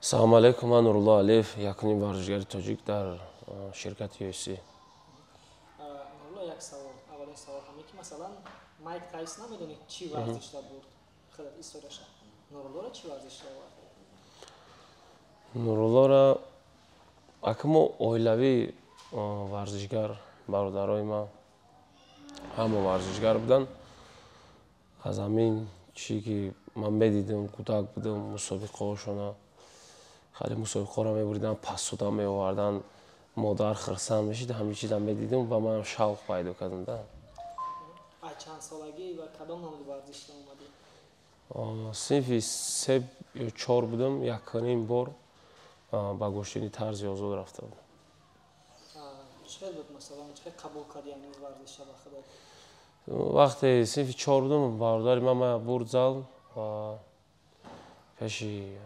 Салому алейкум, ман Нурулло Алиев, якуним варзишгари тоҷик дар ширкати UFC. Нурулло, як савол, аввалин савол ҳаме ки масалан Майк Тайсон намедонӣ чӣ варзишда бурд, хеле историяша. Нуруллоро чӣ варзишда овард? Нуруллоро ака мо оилавӣ варзишгар, бародарои ман ҳама варзишгар буданд. Аз ҳамин чӣ ки ман медидам, кӯдак будам, мусобиқаҳошона хеле мусобиқаҳоро мебурданд, пассуда меоварданд, модар хирсанд мешид, ҳамин чиза медидам ва манам шавқ пайдо кардам да. А чанд солагӣ ва кадом намуди варзишда омадӣ? Синфи се ё чор будам, якуним бор ба гӯштини тарзи озод рафта будам. Чӣ хел буд, масалан, чӣ хел қабул кардӣ ҳамин варзиша ба худат? Вақте синфи чор будам, бародари ман мая бурд зал, пеши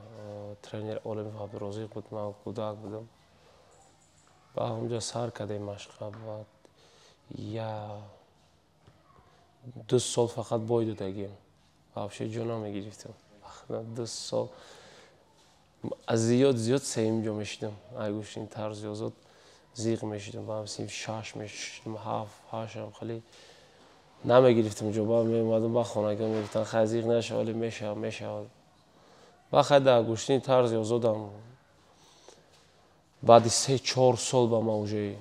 тренер Олимов Абдурозиқ буд, ман кӯдак будам. Ба ҳамҷо сар кардем машқа, баъд я 2 сол фақат бой додагием. Вообще ҷо намегирифтам. 2 сол аз зиёд зиёд сеюм ҷо мешидам. Ай гӯштини тарзи озод зиқ мешидам, баъд синфи шаш мешидам, ҳафт, ҳаштам хеле намегирифтам ҷо. Баъд меомадам ба хонагиҳо мегуфтанд, хай зиқ нашав, вале мешавад, мешавад. Баъд хай дар гӯштини тарзи озодам баъди 3-4 сол ба ман уже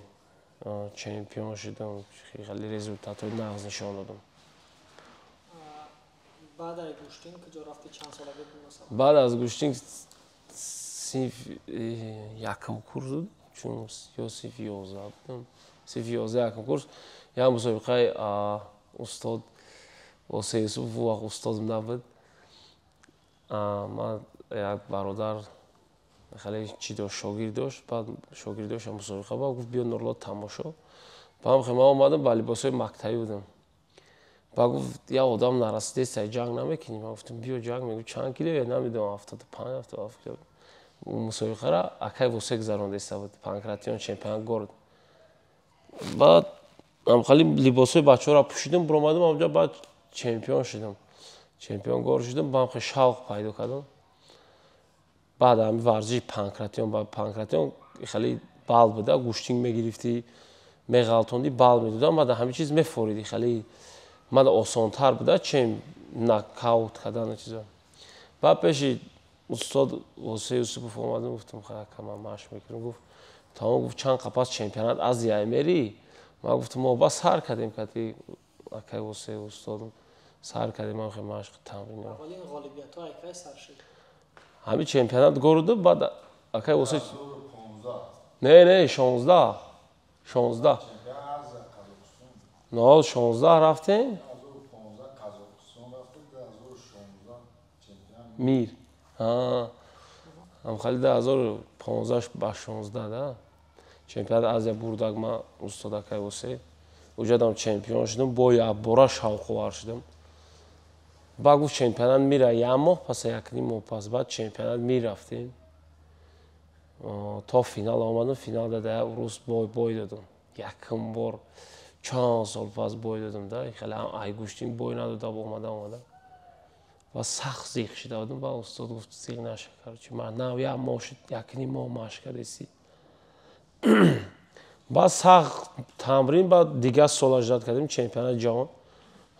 чемпион шудам, хеле результатҳои нағз нишон додам. Баъд аз гӯштин куҷо рафтӣ, чанд солагӣ буд масалан? Баъд аз гӯштин синфи якум курс буд, чун ё синфи 11 будам, синфи 11, якум курс, як мусобиқаи устод Осе Юсупов, ӯ вақт устодам набуд. Ман як бародар хеле чӣ дошт, шогирд дошт, баъд шогирд дошт мусобиқа, баъд гуфт, биё, Нурло, тамошо. Ба ҳам ман омадам, ба либосҳои мактабӣ будам. Баъд гуфт, як одам нарасидест, ҷанг намекунӣ? Ман гуфтам, биё, ҷанг. Мегӯ, чанд кило? Я намедонам, 75, 77 кило. Мусобиқаро акай Восе гузарондеста буд, панкратион чемпион город. Баъд ҳамхали либосҳои бачаҳоро пӯшидам, биромадам ҳамҷа, баъд чемпион шудам, чемпион город шудам. Ба ҳам шавқ пайдо кардам. Баъд ҳами варзиши панкратион, ба панкратион хеле бал буда, гӯштинг мегирифтӣ, меғалтондӣ, бал медодам, баъд ҳамин чиз мефоридӣ, хеле ман осонтар буда, чем нокаут кардан чизо. Баъд пеши устод Восе Юсупов омадам, гуфтам, ака, ман машқ мекунам. Гуфт, тамом, гуфт, чанд қапас чемпионат Азия мерӣ? Ман гуфтам, мо ба сар кардем, кати акай Восе устодам сар кардем, ман хеле машқ, тамрин. Аввалин ғолибиятҳо акай сар шуд? Ҳамин чемпионат городу, баъд акай Восе, не, не, 16, 16, но 16 рафтем мир ҳамхали 2015 ба 16 да чемпионати Азия бурдак ман устод акай Восе, уҷадам чемпион шудам, бо якбора шавқовар шудам. Баъд гуфт, чемпионат мира як моҳ пас, якним моҳ пас, баъд чемпионат мерафтем, то финал омадам. Финал да як рӯз бой додам, якум бор чанд сол пас бой додам да, хеле ай гӯштин бой надода омада омада ва сахт зиқ шида будам. Баъд устод гуфт, зиқ наша, короче, ман нав як моҳ шуд, якним моҳ машқ кардеси. Баъд сахт тамрин, баъд дигар сола ждать кардем чемпионати ҷаҳон,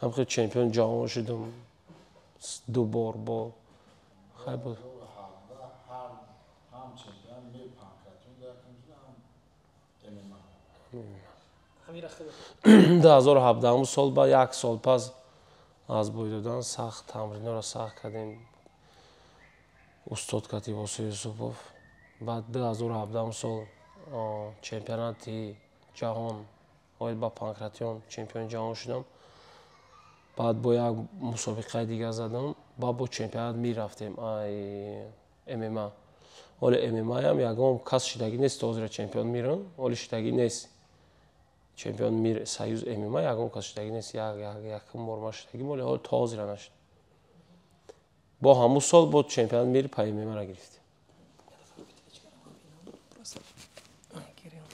ҳам хел чемпион ҷаҳон шудам ду бор бо хай буд. Ҳам чемпион мир панкратион якум шуда, ҳам ММА. Ҳамира хеле 2017 сол ба як сол пас аз бой додан сахт тамринҳоро сахт кардем, устод кати Восе Юсупов. Баъд 2017 сол чемпионати ҷаҳон оид ба панкратион чемпиони ҷаҳон шудам. Баъд бо як мусобиқаи дига задам, баъд бо чемпионат мерафтем ай ММА. Ҳоли ММАам ягон кас шидагӣ нест, ҳозира чемпион мирам, ҳоли шидагӣ нест. Чемпион мир союз ММА ягон кас шидагӣ нест, якум бор ман шидагӣ, вале ҳоли то ҳозира нашуд. Бо ҳамун сол бо чемпионат мир па ММА-ра гирифтем. Просто гирем.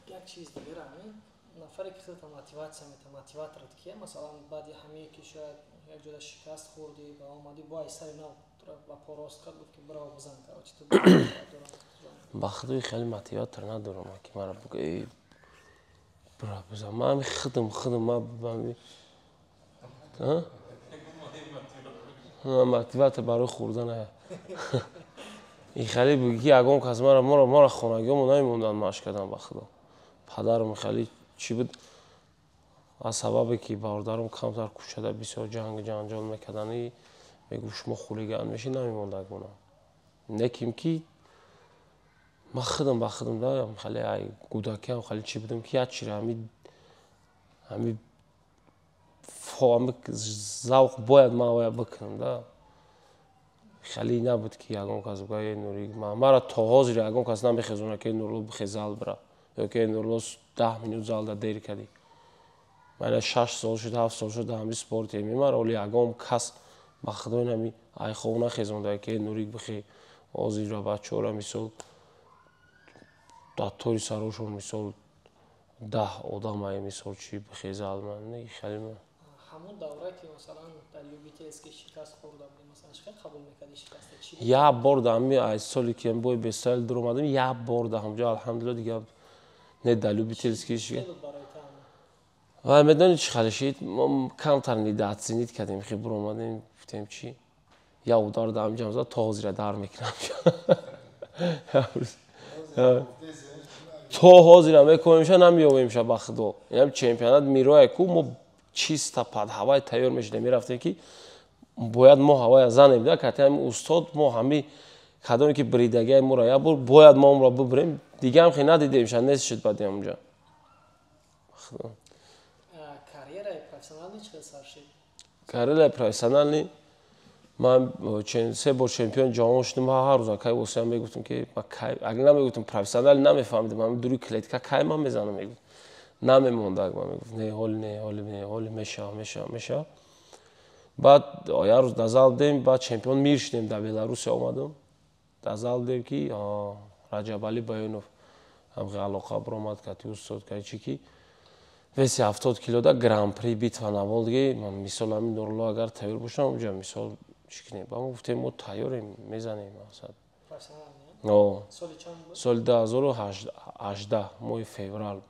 Як чиз дигар, ҳамин нафаре ки худата мотиватсия мета, мотиваторат кия? Масалан, баъди ҳамие ки шояд як ҷода шикаст хӯрдӣ ва омадӣ бо ай сари нав Ба порост кард, гуфт ки браво, бизан, короче, ту. Ба худои, хеле мотиватор надорам, ки мара буга: «Эй, бра, бизан». Ман ҳами худам ман мотиватор барои хӯрдан. И хеле буги, ки ягон кас мара, мора хонагиҳомо намемонданд машқ кардан. Ба худо, падарам хеле чӣ буд, аз сабабе ки бародарам камтар кӯчада бисёр ҷангу ҷанҷол мекарданд, мегуфт: «Шумо хулиган мешӣ», намемондак мона. Неким ки ман худам ба худам да хеле ай кӯдакиам хеле чӣ будам, ки як чиро ҳами завқ бояд ман бояд бикунам да. Хеле набуд, ки ягон кас буга: «Эй, Нурӣ». Мара то ҳозир ягон кас намехезонад, ки: «Нурло, бихез, зал бира» ё ки: «Нурло, 10 минут залда дер кардӣ». Ман 6 сол шуд, 7 сол шуд ҳами спорте мемара, оли ягон кас, ба худо, инами айхов нахезонда, ки: «Нурик, бихе». Ҳозира бачаҳора, мисол, дар тори сарошон, мисол, 10 одамае, мисол, чи бихе зал хеле. Ҳамон давра, ки масалан дар любительский шикаст хӯрда будем, масалан, чӣ хел қабул мекардӣ шикаста чи? Як бор да ҳами аз соли ки бой бестайл дуромадем, як бор да ҳамҷо, алҳамдулилла, дига не дар любительский. Ва медонӣ, чӣ хеле шид? Мо камтар недооценить кардем, хе буромадем, гуфтем чи, як удар да ҳамҷам зад, то ҳозира дар мекунам, то ҳозира мекунемша, намеёвемша. Ба худо, инам чемпионат мироя ку, мо чиста пад ҳавай тайёр мешудем, мерафтем, ки бояд мо ҳавая занем да. Кати ҳами устод мо ҳами кадоме ки бридагиаи моро як бор бояд мо онро бибирем, дигаам хе надидемша, нест шуд баъди ҳамонҷа. Карьераи профессионалӣ чӣ хел сар шуд? Карьераи профессионалӣ, ман се бор чемпион ҷаҳон шудам. Ҳар рӯз акай Осиям мегуфтам, ки агар намегуфтам, профессионал намефаҳмидам. Ҳами дури клетка кай ман мезанам, мегуфт, намемондак. Ман мегуфт: «Не, ҳоли не, ҳоли не, ҳоли мешава, мешава, мешава». Баъд як рӯз дар зал будем, баъд чемпион мир шудем, дар Беларусия омадам, дар зал будем, ки Раҷабалӣ Баёнов ҳамхе алоқа биромад кати устод, ка чи ки веси 70 килода гран-при «Битва на Волге», мисол, ҳамин Нурулло агар тайёр бошам, онҷа, мисол, чӣ кунем? Ба мо гуфтем: «Мо тайёрем, мезанем». Мақсад, соли 2018, моҳи феврал,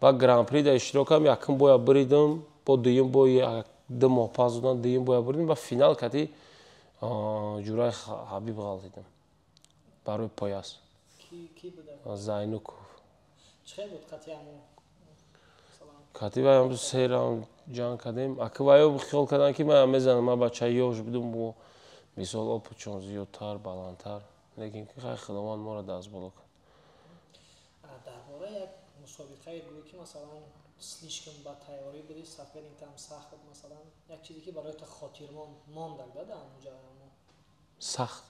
баъд гран-при да иштирок кардам. Якум боя буридам, бо дуюм бой 2 моҳ пас додан, дуюм боя буридам, ба финал кати Ҷураи Ҳабиб ғалтидам барои пояс. Зайнуков. Кати вай се раунд ҷанг кардем. Аки вайо хиёл карданд, ки ман мезанам, ман бачаи ёш будум, мисол, опытшон зиёдтар, баландтар, лекин ки хай, Худованд моро даст боло кард. Дар бораи як мусобиқае гӯӣ, ки масалан слишком ба тайёрӣ будӣ, соперникам сахт буд, масалан, як чизе, ки барои ту хотирмон мондаг да дар ҳамонҷа. Сахт?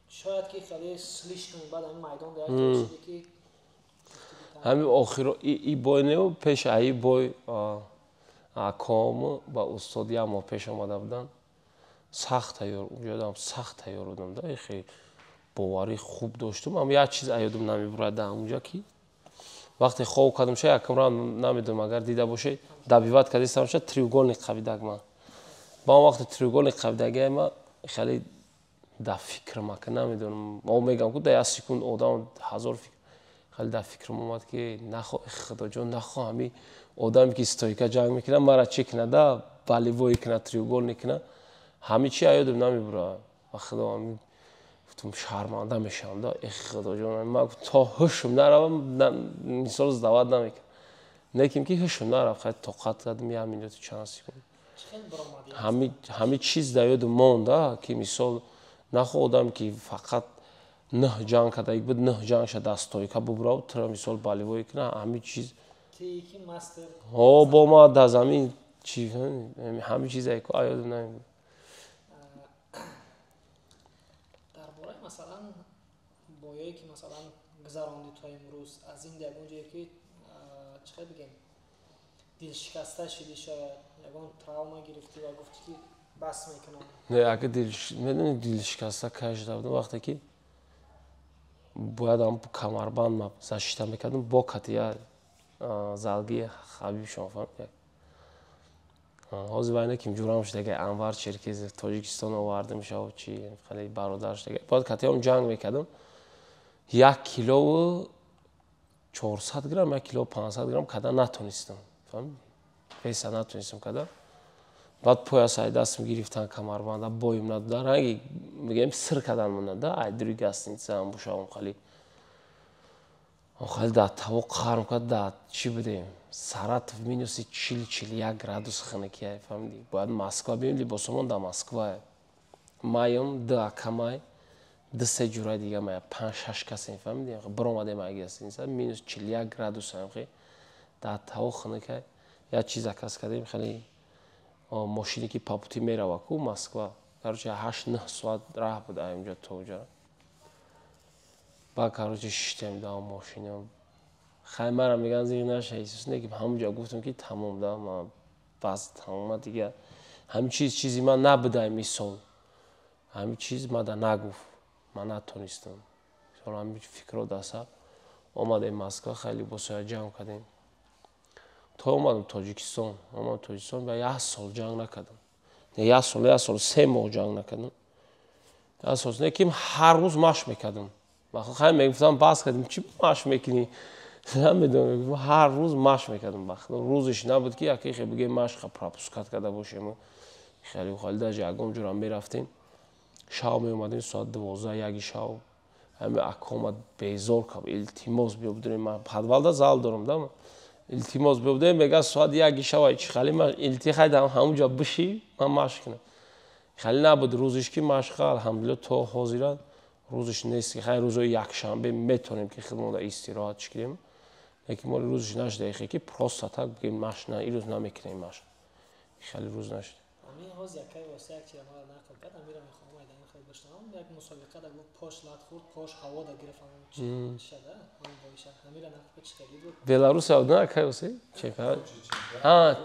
Шояд ки хеле слишком баъд ҳамин майдон як чизе, ки Ҳамин охиро и бой неу, пеш аи бой аком ба устод як моҳ пеш омада буданд. Сахт тайёр, уҷодам сахт тайёр будам да, хеле боварӣ хуб доштум. Ам як чиз аёдам намебурад дар ҳамунҷа, ки вақте хоб кардам ша, якум раунд, намедонам, агар дида бошед, добивать кардистам ша, треугольник қабидаг. Ман ба он вақте треугольник қабидагиай, ма хеле дар фикрам, ака, намедонам, мо мегам ку, дар як секунд одам ҳазор фикр, хеле дар фикрам омад, ки нахо, Худоҷон, нахо ҳами одаме, ки стойка ҷанг мекунад, мара чӣ кунада, болевой кунад, треугольник кунад. Ҳами чи аёдам намебурад. Ба Худо, гуфтам, шарманда мешавам да, э Худоҷон, ман то ҳушм наравам, мисол, сдавать намекунам. Лекин ки ҳушм нарафт, хай, тоқат кардам як минуту чанд секунд. Ҳами чиз дар ёдам монда, ки мисол, нахо одаме, ки фақат нӯҳ ҷанг карда буд, нӯҳ ҷангша дар стойка бубурав, тура, мисол, болевой куна, ҳами чиз о бо ма дар замин чи, ҳами чизе ку аёдам намебуд. Дар бораи, масалан, боёе, ки масалан гузарондӣ то имрӯз, аз ин ягон ҷое, ки чӣ хел бигем, дилшикаста шидӣ, шояд ягон травма гирифтӣ ва гуфтӣ, ки бас мекунам? Не, ака, медони, дилшикаста кай шуда будам? Вақте ки бояд ам камарбанд ма защита мекардам, бо кати я залги Хабибшон, фаҳмид. Ҳозир вайна ким ҷурам шудага, Анвар Черкезов, Тоҷикистон овардим шав, чи хеле бародар шудага. Бояд катиам ҷанг мекардам. 1 килову 400 грамм, 1 кило 500 грамм када натонистам. Фаҳмидӣ? Веса натонистам када. Баъд пояс ай дастам гирифтан, камарбанда боим надода, ранги мегӯем сир кадан монада, ай дури гостиница ам бушавам хали. Хали дар таво қарм кард, дар чӣ будем? Саратов минуси 40, 41 градус хунукия, фаҳмидӣ? Бояд Москва биём, либосомон дар Москва. Маем, ду акамай, ду се ҷураи дига мая, панҷ шаш касем, фаҳмидӣ? Биромадем ай гостиница, минус 41 градус хе дар таво хунукай. Як чиз заказ кардем, хеле мошине ки по пути мерава ку Москва. Короче, 8-9 соат раҳ буд аинҷо то уҷа. Баъд, короче, шиштем дар мошина. Хай, мара меган, зиқ наша, Исус не, ки ҳамунҷо гуфтам, ки тамом да, ман бас, тамома дига. Ҳамин чиз чизи ман набуда мисол. Ҳамин чиз мада нагуфт. Ман натонистам. Ҳамин фикрро дар сар омадем Москва, хеле либосҳоя ҷамъ кардем. То омадам Тоҷикистон, омадам Тоҷикистон ва як сол ҷанг накардам. Не як сол, 1 сол 3 моҳ ҷанг накардам. Як сол не, ки ҳар рӯз машқ мекардам. Хай, мегуфтам, бас кардем, чӣ машқ мекунӣ? Намедонам, ҳар рӯз машқ мекардам. Рӯзеш набуд, ки яке хе бигем машқа пропускать карда бошем. Хеле хеле даже ягон ҷурам мерафтем. Шав меомадем соат 12, 1 шав. Ҳами ака омад, безор кард, илтимос, биё бидурем, ман подвалда зал дорам да. Илтимос, биё бидурем, мега соат 1 шава, чи хали ман илтихай ҳамунҷо биши, ман машқ кунам. Хеле набуд рӯзеш, ки машқа, алҳамдулилла, то ҳозира рӯзеш нест, ки хай рӯзҳои якшанбе метавонем, ки худмонда истироҳат кунем. Лекин моли рӯзеш нашуда хе, ки просто так бигем, машқ на, ирӯз намекунем машқ. Хеле рӯз нашуда. Ҳамин ҳоз якай восе як чиза мара нақл кард, амира мехоҳам айдан хеле бишнавам. Як мусобиқа да гуфт, пош лат хӯрд, пош ҳаво да гирифт, ҳамон чишада, ҳамон боиша. Ҳамира нақл кард, чӣ хеле буд? Беларусия буд, на, кай восе? Чемпионат. А,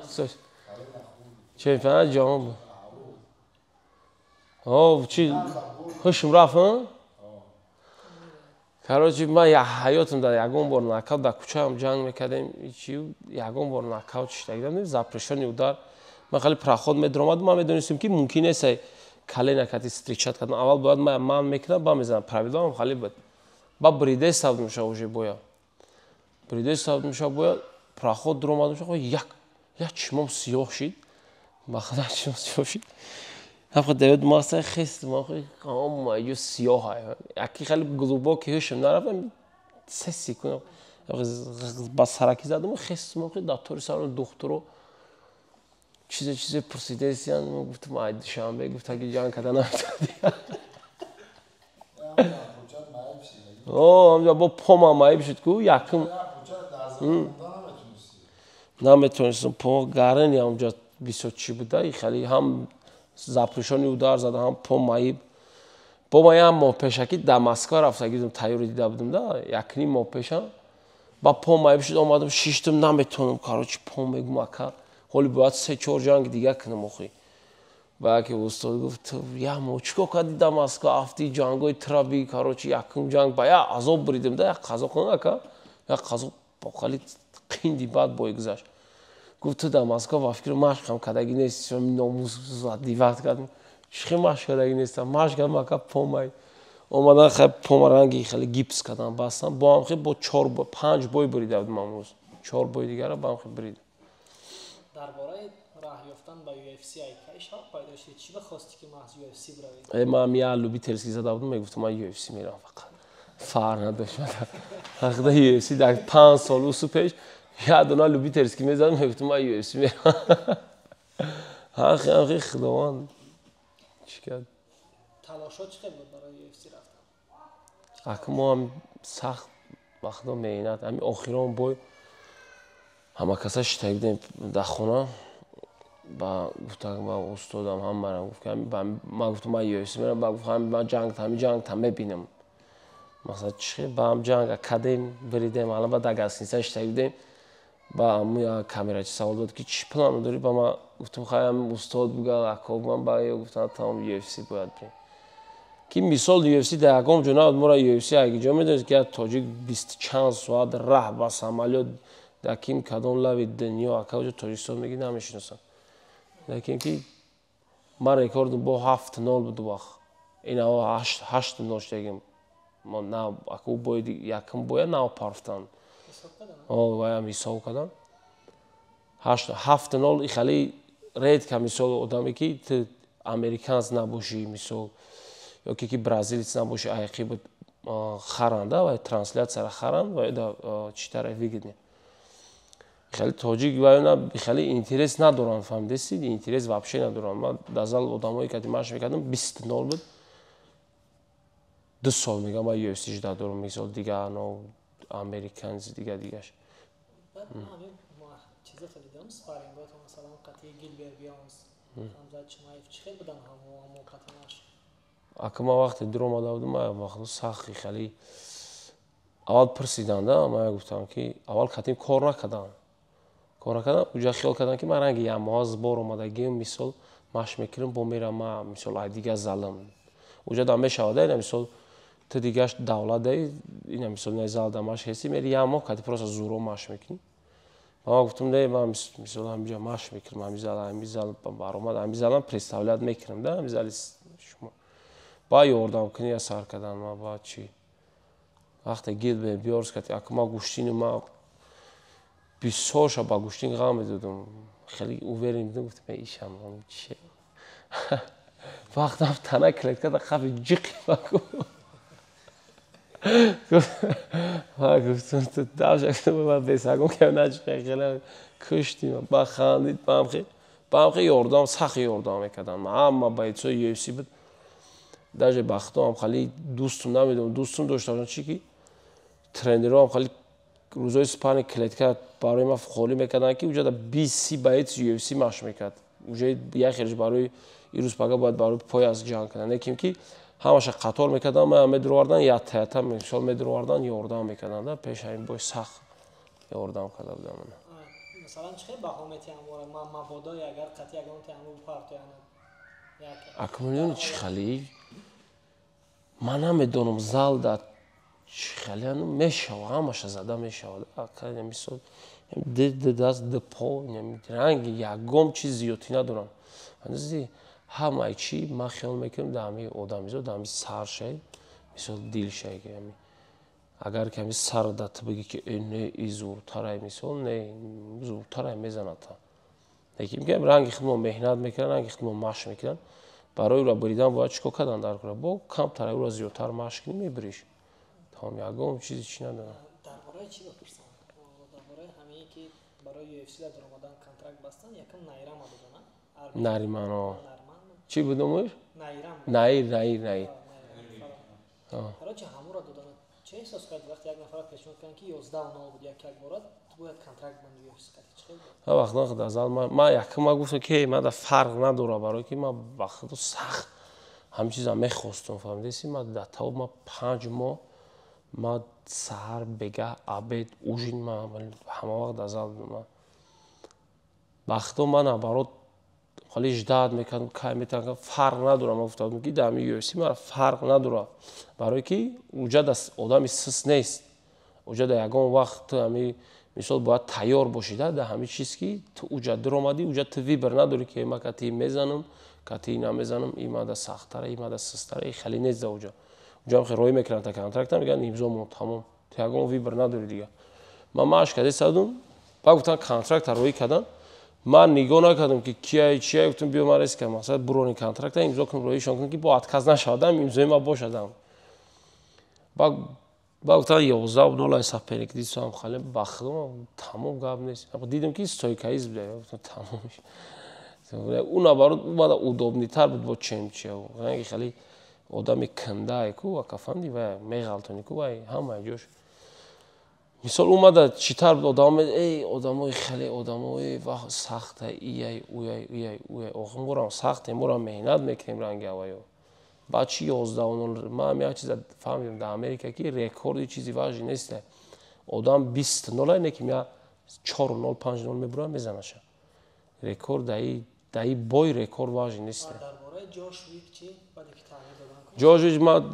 чемпионат ҷаҳон буд. О, чи ҳушм рафт, Короче, ман ҳаётам дар ягон бор нокаут, дар кӯчаам ҷанг мекардем, чи ягон бор нокаут шидагидам, запрещённый удар. Ман хеле проход медаромадам, ман медонистем, ки мумкин нест колено кати встречать кардам. Аввал бояд ман мекунам, ба мезанам. Правилаам хеле буд. Ба бриде савд мешава уже боя. Бриде савд мешава боя, проход дуромадам, шава як як чишмом сиёҳ шид. Ба худа, чишмом сиёҳ шид. Ҳафта давид маса хест, ма ҳама ё сиёҳ. Яки хеле глубокий ҳушм нарафтам, 3 секунд ба сараки задам, хест, ма дар тори сарам духтуро чизе чизе пурсидесиян, ма гуфтам, ай Душанбе, гуфта, ки ҷанг карда наметавонӣ. О, ҳамҷа бо помам маиб шуд ку, якум наметонистам, по гарани ҳамҷа бисёр чӣ буда, хеле ҳам запрещённый удар зада, ҳам по маиб. Бо ман як моҳ пешакӣ дар Москва рафта гирдам, тайёрӣ дида будам да, 1,5 моҳ пеша. Ба по маиб шуд, омадам, шиштам, наметонам, короче, по мегум, ака, ҳоли бояд се чор ҷанги дига кунам охи. Ба яке устод гуфт, як моҳ чӣ кор кардӣ дар Москва, афти ҷангои траби, короче, якум ҷанг ба як азоб буридем да, як қазоқ ака, як қазоқ хеле қинди бад бой гузашт. Гуфт, ту дар Москва ба фикри машқам кардагӣ нести, номус диват кардам. Чӣ машқ кардагӣ нестам? Машқ кардам, ака, помай. Омадан, хай, пома ранги хеле гипс кардам, бастам. Бо ҳам хе бо чор панҷ бой бурида будам амрӯз. Чор бой дигара ба ҳам хе буридам. Дар бораи раҳ ёфтан ба UFC ай кай шавқ пайдо шуд? Чӣ бахости, ки маҳз UFC биравӣ? Э, ман як любительский зада будам, мегуфтам, ман UFC мерам фақат. Фарқ надошт. Ҳақида UFC дар 5 сол усу пеш як дона любительский мезадам, мегуфтам, ман UFC мерам. Ҳақи ҳақи Худованд чӣ кард? Талошҳо чӣ хел буд барои UFC рафтан? Ака, мо ҳам сахт, ба Худо, меҳнат. Ҳамин охирон бой ҳама каса шитак будем дар хона, ба гуфтам ба устодам, ҳамарам гуфт, ман гуфтам, ман UFC мерам, ба гуфт, ман ҷанг, ҳамин ҷангта мебинам. Масалан, чӣ ба ҳам ҷанг кардем, буридем, ала ба дар гостиница шитак будем. Ба ҳамун камерачи савол дод, ки чӣ план дорӣ? Ба ман гуфтам, хай, ҳамин устод буга, ако ман ба ё гуфтам, тамом, UFC бояд бирем. Ки мисол UFC дар ягон ҷо набуд, моро UFC аги ҷо медонед, ки як тоҷик бисту чанд соат раҳ ба самолёт дар ким кадом лави дунё, ака, ҷо Тоҷикистон меги, намешиносам. Лекин ки ман рекордам бо 7-0 буд вақт. Ина 8-0 шудагим. На аку бой, якум боя нав парфтан. Ваям ҳисоб кардам. 7-0 хеле редко, мисол, одаме ки ту американец набошӣ, мисол, ё ки бразилец набошӣ, айқи буд харанда ва трансляцияра харанд ва читара выгодне. Хеле тоҷик ва хеле интерес надоранд, фаҳмидеси, интерес вообще надоранд. Ман дар зал одамое ки машқ мекардам, 20-0 буд. 2 сол мегам, ман UFC жда дорам, мисол, дига но американец, дига дигаш. Чизата дидам, спаррингото, масалан, қатъи Гилбер Бионс, Ҳамзат Чимаев, чӣ хел будан ҳамо қатъи машқ? Ака, ман вақте дур омада будам, ман вақто сахти хеле аввал пурсиданда, ман гуфтам ки аввал қатъим кор накардам, кор накардам. Уҷа хиёл кардам, ки ман ранги як моҳа сбор омадагиам, мисол, машқ мекунам, бо мерам, ман, мисол, ай дига залам уҷа да мешавад. Ина, мисол, ту дигаш давлат даи, ина, мисол, ина зал да машқ ҳести, мери як моҳ кати просто зуро машқ мекунӣ. Ман гуфтам: не, ман, мисол, ҳамиҷа машқ мекунам, ҳами зал, ҳами зал баромад, ҳами залам представлять мекунам да ҳами зали шумо ба ёрдам кунӣ. Я сар кардан ма баъд чи вақте Гилбер Бёрнс кати, ака, ма гӯштину ма бисёрша ба гӯштин ғам медодам, хеле уверен будам. Гуфтам: ишам чи вақтам тана клетка да қафи ҷиқи ма гуфтам, ту давша бесагон ки наҷиқи, хеле куштим. Ба хандид, баамхе ёрдам, сахт ёрдам мекардам. Ҳама бойцои UFC буд, даже бахтоам хали дӯстум, намедонам, дӯстум доштам, чи ки тренерҳоам хали рӯзои спарринг клетка барои ман холӣ мекарданд, ки уҷада 20-30 боец UFC машқ мекард. Уже як хелиш барои ирӯз пага бояд барои пояс ҷанг кунанд, лекин ки ҳамаша қатор мекардан, ман медуровардан, ятта ятта, мисол, медуровардан, ёрдам мекарданд. Да пеш ҳамин бой сахт ёрдам карда будам. Масалан, чӣ хел баҳо метиҳам, мабодо агар қатъи ягон тиҳаму бупартоянад? Ака, чӣ хали ман намедонам, зал да чӣ хали мешава, ҳамаша зада мешавад. Мисол, ду даст, ду по, ранги ягон чиз зиёдтӣ надорам. Ҳамаи чӣ ман хиёл мекунам, дар ҳами одамизод, дар ҳами сар шай, мисол, дил шай. Агар ки ҳами сар да ту бигӣ, ки э, не, и зуртарай, мисол, не, зуртарай, мезанад та. Лекин мегӯям, ранги худмо меҳнат мекунанд, ранги худмо машқ мекунанд. Барои ӯра буридан бояд чӣ кор кардан дар кора? Бо камтар ӯра зиёдтар машқ кунӣ, мебуриш, тамом, ягон чизи чӣ надорам. Дар бораи чӣ бипурсам? Дар бораи ҳамие ки барои UFC дар омадан контракт бастан, якум Найрама додана? Нариман чӣ буд номаш? Наир, Наир, Наир. Короче, ҳамура додана, чӣ эҳсос кард, вақте як нафара пешниҳод карданд, ки 11-0 буд, як як бора ту бояд контракт банди UFC кардӣ? Чӣ хел? Вақт дар зал ман якум ма гуфтам, ки ман да фарқ надора, барое ки ман ба худу сахт ҳамин чиза мехостум, фаҳмидеси. Ман дар тавб ма 5 моҳ ма саҳар, бегаҳ, обед, ужин, ма ҳама вақт дар зал будам. Ма вақтҳо ман наоборот хеле ждать мекардам, кай метавонам, фарқ надорам. Ман гуфта будам, ки дар ҳамин UFC мара фарқ надорад, барое ки уҷа да одами сис нест. Уҷа да ягон вақт ту ҳами, мисол, бояд тайёр бошӣ да дар ҳамин чиз, ки ту уҷа дуромадӣ, уҷа ту выбор надорӣ, ки ман кати мезанам, кати намезанам, и мада сахттара, и мада систара, и хеле нест. Да уҷа, уҷа хе роӣ мекунанд та контракта, мегӯянд: имзо мон, тамом, ту ягон выбор надорӣ дига. Ман машқ карда садум, баъд гуфтан, контракта роӣ кардан. Ман нигоҳ накардам, ки кияй, чияй. Гуфтам: биё, ман рес кардам, мақсад бурони контракта имзо кунам, роишон кунам, ки бо отказ нашавадам, имзои ман бошадам. Баъд гуфтан: 11-0 ай соперник. Дидам, хале ба худо, тамом, гап нест. Дидам, ки стойкаист буда, гуфтам: тамом. Ӯ наоборот ӯ удобныйтар буд бо чемчия, ранги хеле одами кандае ку, акафанди вай меғалтони ку, вай ҳамаи ҷош, мисол, омада читар буд. Одам, эй, одамои хеле одамои сахта, ияй, уяй, уяй, уяй. Охир морам сахте, морам меҳнат мекунем ранги авайо. Баъд чи 11-0? Ман як чиза фаҳмидам дар Америка, ки рекорди чизи важный нест. Одам 20-0, не ки мя 4-0, 5-0 мебурам, мезанаша. Рекорд даи бой, рекорд важный нест. Ҷош Вик, ман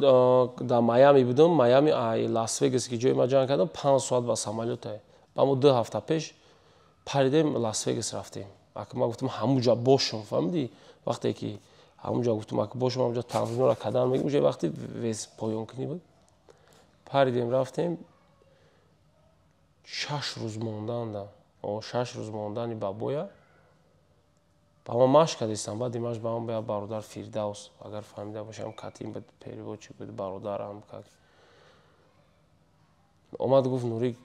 дар Майами будам. Майами ай Лас Вегас, ки ҷои ман ҷанг кардам, 5 соат ба самолёте. Ба мо 2 ҳафта пеш паридем, Лас Вегас рафтем. Ака ман гуфтам ҳамуҷа бошам, фаҳмидӣ? Вақте ки ҳамуҷа гуфтам ака бошам, ҳамуҷа тамринора кадан мегим, уже вақти вес поёнкунӣ буд. Паридем, рафтем, 6 рӯз монданда, 6 рӯз мондани ба боя ба ман машқ кардистам. Баъди машқ ба ман бояд бародар Фирдавс, агар фаҳмида бошам, катим буд, переводчик буд, бародарам как омад, гуфт: «Нурик,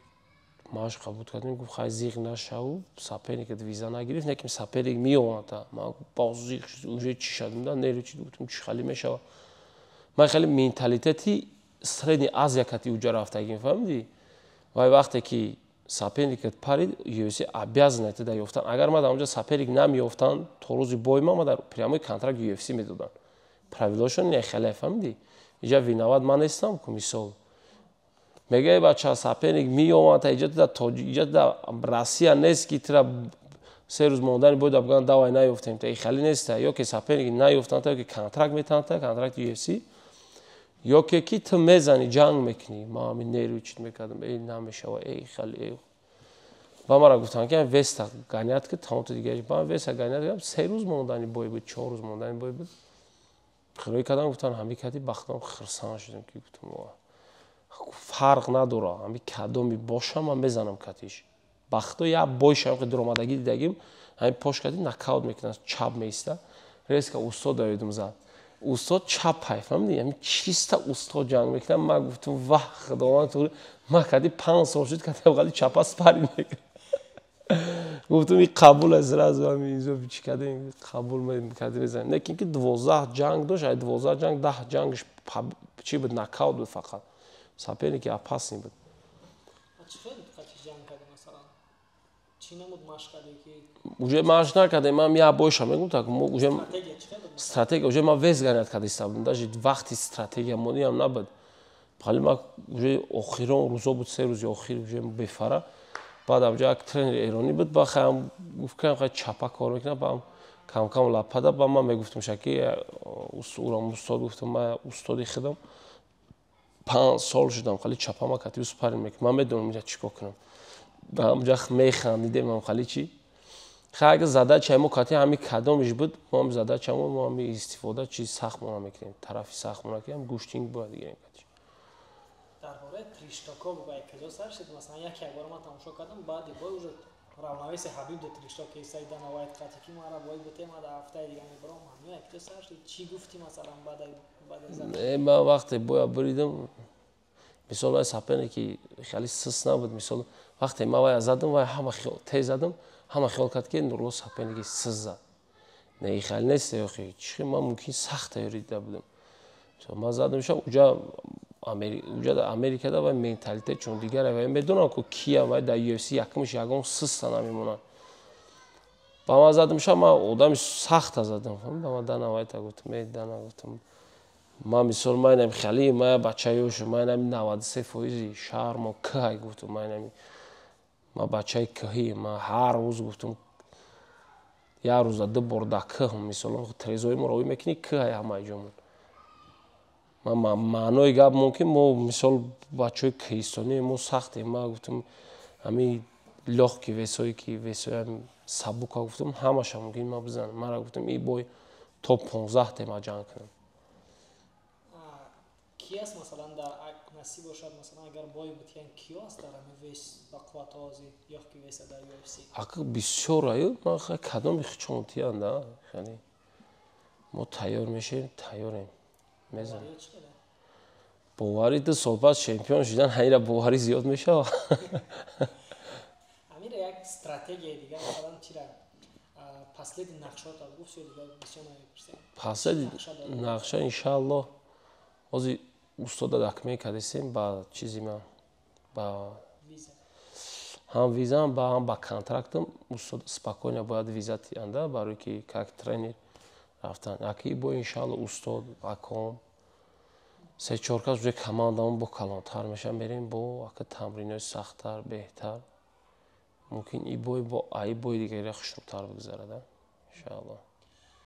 машқ қабул кардем». Гуфт: «Хай, зиқ нашаву, соперникат виза нагирифт, неким соперник меомада». Ман боз зиқ уже чӣ шадам да, нервы чи, гуфтам: «Чӣ хеле мешава?» Ман хеле менталитети Средний Азия кати уҷа рафтагим, фаҳмидӣ? Вай вақте ки соперникат парид, UFC обязан да ёфтан. Агар ман дар онҷа соперник намеёфтанд, то рӯзи бой ма дар прямой контракт UFC медоданд. Правилошон не хеле, фаҳмидӣ? Иҷа виноват ман нестам ку. Мисол, мегӯяй: «Бача, соперник меомад». Иҷа да Россия нест, ки тира 3 рӯз мондани бояд бигӯянд: «Давай, наёфтем». Та хеле неста. Ё ки соперник наёфтанд, ё ки контракт метаҳанд, контракти UFC, ё ки ту мезанӣ, ҷанг мекунӣ. Ман ҳамин нервы чит мекардам: «Эй, намешава, эй, хеле, эй». Ба мара гуфтанд, ки веста гонять ки, тамом, ту дига ба веса гонять кардам. 3 рӯз мондани бой буд, 4 рӯз мондани бой буд, хироӣ кардам, гуфтанд ҳами кади бахтам. Хирсан шудам, ки гуфтам: «Фарқ надора, ҳами кадоми бошам, ман мезанам катиш». Бахто як бойшам ки дуромадагӣ дидагим, ҳами пош кади нокаут мекунад, чап меиста, резко устод давидум, зад. Устод чап пай, фаҳмидӣ? Ҳами чиста устод ҷанг мекунад. Ман гуфтам: «Ваҳ, худованд, ман кади 5 сол шуд, кади қади чапа спарринг мекунад». Гуфтам: «И қабул аст». Сразу ҳами инзо чӣ кардем, қабул кардем, мезанем. Лекин ки 12 ҷанг дошт, ай 12 ҷанг 10 ҷангш чӣ буд? Нокаут буд, фақат соперники опасный буд. Чӣ хел қати ҷанг кардӣ, масалан, чӣ намуд машқ кардӣ ки? Уже машқ накардем, ман як бойша мегум, так мо уже Стратегия чӣ хел буд? Стратегия уже ман вес гонять кардиста будам, даже вақти стратегия мониам набуд. Хали ман уже охирон рӯзо буд, 3 рӯзи охир, уже бефара. Баъд амҷа як тренери эронӣ буд, ба хаям гуфт, ки хай чапа кор мекунам, баам камкам лапада. Ба ман мегуфтам, ки урам устод, гуфтам: «Ман устоди худам 5 сол шудам, хали чапама кати спарринг мекунам, ман медонам инҷа чӣ кор кунам». Ҳамҷа механдидем, ам хали чӣ. Хай, агар задачаи мо кати ҳами кадомиш буд, мо ҳам задачамо, мо ҳами истифода чизи сахтмона мекунем, тарафи сахтмона ки ҳам гӯштинг бояд гирем кати. Дар бораи трештоко бугӯ, каҷо сар шуд? Масалан, як бор ман тамошо кардам, баъди бой уже равновесие Ҳабиб до трешток исаи Дана Вайт қати ки мара бой бите, ма дар ҳафтаи дига мебарам. Ҳамин каҷо сар шуд? Чӣ гуфтӣ, масалан, баъда? Не, ман вақте боя буридам, мисол, вай соперник ки хеле сис набуд. Мисол, вақте ман вая задам, вай ҳама тез задам, ҳама хиёл кард, ки Нурулло соперники сис зад. Не, хеле нест, охи чӣ, ман мумкин сахт тайёрӣ дида будам. Ман задамша, уҷа Америкада вай менталитет чун дигар, вай медонам ку кия, вай дар UFC якумш ягон систа намемонад. Ба ман задамша, ман одами сахта задам. Ба ман Дана Вайта гуфтам: «Эй, Дана», гуфтам, «ман, мисол, ман инами хали, ман бачаи ёшум, ман инами 93 фоизи шаҳр мо кӯҳай», гуфтам, «ман инами, ман бачаи кӯҳӣ, ман ҳар рӯз», гуфтам, «як рӯза ду бор дар кӯҳ, мисол, трезои моро ой мекунӣ, кӯҳай ҳамаи ҷомон». Ман маънои гап мумкин, мо, мисол, бачаҳои кӯҳистонӣ, мо сахтем. Ман гуфтам, ҳамин лёгкий весое ки весои сабука, гуфтам, ҳамаша мумкин ман бизанам. Мара, гуфтам, и бой то 15 тема ҷанг кунам. Ки аст, масалан, дар насиб бошад, масалан, агар бой бутиян, киё аст дар ҳамин вес ба қувват ози лёгкий веса дар UFC? Ака, бисёр аю, ман кадоми хичон тиян да, хеле мо тайёр мешавем, тайёрем, мезанем. Боварӣ, 2 сол пас чемпион шудан, ҳамира боварӣ зиёд мешавад. Ҳамира як стратегияи дигар, масалан, чира последний нақшаота гуфт, ё дигар бисёр намепурсем? Последний нақша, иншааллоҳ, ҳозир устода документ кардесем ба чизи ман, ба ҳам визаам, ба ҳам ба контрактам. Устод спокойно бояд виза тиянда, барое ки как тренер рафтан аки бо, иншаалло, устод, аком, се чор кас, уже командамо бо калонтар меша, мерем бо ака тамринои сахттар, беҳтар. Мумкин и бой бо аи бои дигаре хушнудтар бигзарада, иншаалло.